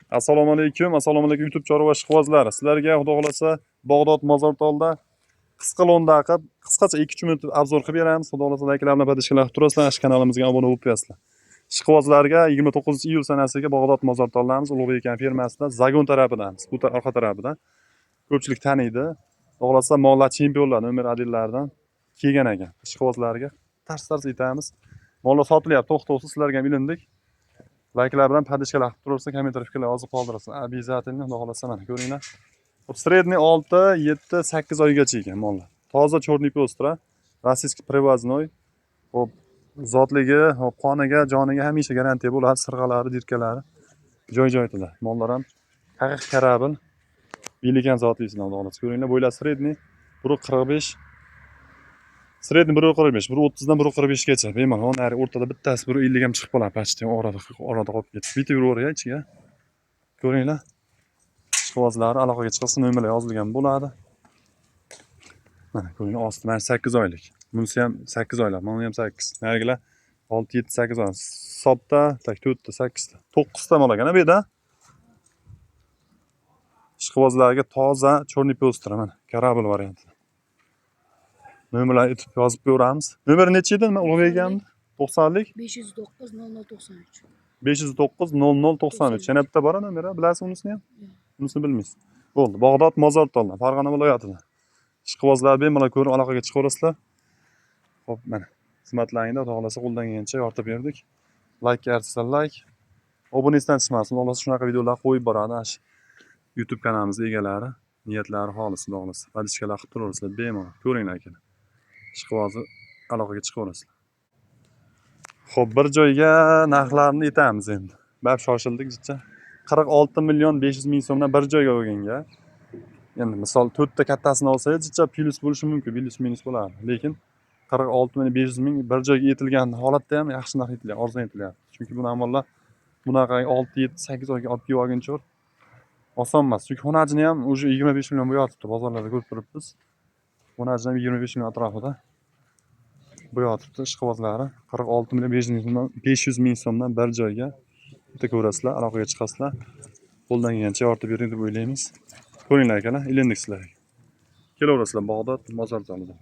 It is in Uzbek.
Assalomu alaykum, assalomu alaykum, YouTube chorva ishqibozlari. Sizlarga, xudo xolasa, Bog'dod Mozortolda qisqa londa qilib, qisqacha 2-3 minut обзор qilib beramiz. Xudo xolasa, layklar bilan подписка lar qilib turasizlar, shu kanalimizga obuna bo'lib qo'yasizlar. Ishqibozlarga 29 iyul sanasiga Bog'dod Mozortoldamiz, Ulug'bek aka fermasida, Zagon tarafidamiz. Bu orqa tarafida. Ko'pchilik taniydi. Xudo xolasa, mollar chempionlar, nomer 1 lardan kelgan ekan. Ishqibozlarga tars-tars aytamiz. Mollar sotilyapti, to'xtovsiz, sizlarga ham ilindik. Layklar bilan подписка lar qilib turursa, kommentariy, fikrlar yozib qoldirasiz. Обязательно, xudo xolasa, mana ko'ringlar. Xo'p, средний 6, 7, 8 oygacha ekan mollar. Toza черный пёстра, российский привозной. Xo'p, zotligi, xo'p, qoniga, joniga hamisha garantiya bo'ladi, sirg'alari, дырка lari joy-joyida. Mollar ham haqiqiy корабль. Bilikan zotlisidan, xudo xolasa. Ko'ringlar, bo'ylari средний 1.45, средний 1.45, 1.30 dan 1.45 gacha. Bemalol nari o'rtada bittasi 1.50 ham chiqib qoladi, почти orada orada qolib ketdi. Bitta yuraveradi ichiga. Ko'ringlar. Ishqibozlari aloqaga chiqsa, nomerlar yozilgan bo'ladi. Mana ko'ringlar, osti mana 8 oylik. Bunisi ham 8 oylab, mana ham 8. Narigilar 6, 7, 8 oy. Hisobda так 4 ta, 8 ta, 9 ta mol ekan bu yerda. Ishqibozlarga toza черный пёстра, mana корабль varianti. Nomerlar aytib yozib qo'yamiz. Nomeri necha edi? Nima, Ulug'bek akamni? 90lik 509 00 93. 509 00 93. Yana bitta bor nomeri, bilasiz unisini ham? Yo'q. Unisini bilmaysiz. Bo'ldi. Bog'dod Mozortoldan, Farg'ona viloyatida. Ishqibozlar bemalol ko'rib aloqaga chiqaverasizlar. Xo'p, mana xizmatlaringda, xudo xolasa, qo'ldan kelgancha yoritib berdik. Laykka artsa layk. Obuna esdan chiqmasin. Xudo xolasa, shunaqa videolar qo'yib boradi ana shu YouTube kanalimiz egalari. Niyatlari xolis, xudo xolasa. Подписка lar qilib turaverasizlar bemalol. Ko'ringlar, akalar. Ishqibozi aloqaga chiqaverasizlar. Xo'p, bir joyga narxlarni aytamiz endi. Bab shoshildik jicha. 46 million 500 ming so'mdan bir joyga olganga. Endi misol to'rtta kattasini olsangiz, jicha plyus bo'lishi mumkin, plyus minus bo'ladi. Lekin 46 million 500 ming bir joyga yetilgan holatda ham yaxshi narx aytilyapti, arzon aytilyapti. Chunki bu mollar bunaqa 6, 7, 8 oyga olib kelib olguncha oson emas. Chunki xonajini ham уже 25 million bo'yotibdi, bozorlarda ko'rib turibmiz. Xonajini ham 25 million atrofida bo'yotibdi ishqibozlari. 46 million 500 ming so'mdan, 500 ming so'mdan bir joyga bitta ko'rasizlar, aloqaga chiqasizlar. Qo'ldan kelgancha yoritib bering deb o'ylaymiz. Ko'ringlar, akalar, ilindik sizlarga. Kelaverasizlar Bog'dod Mozor zalida.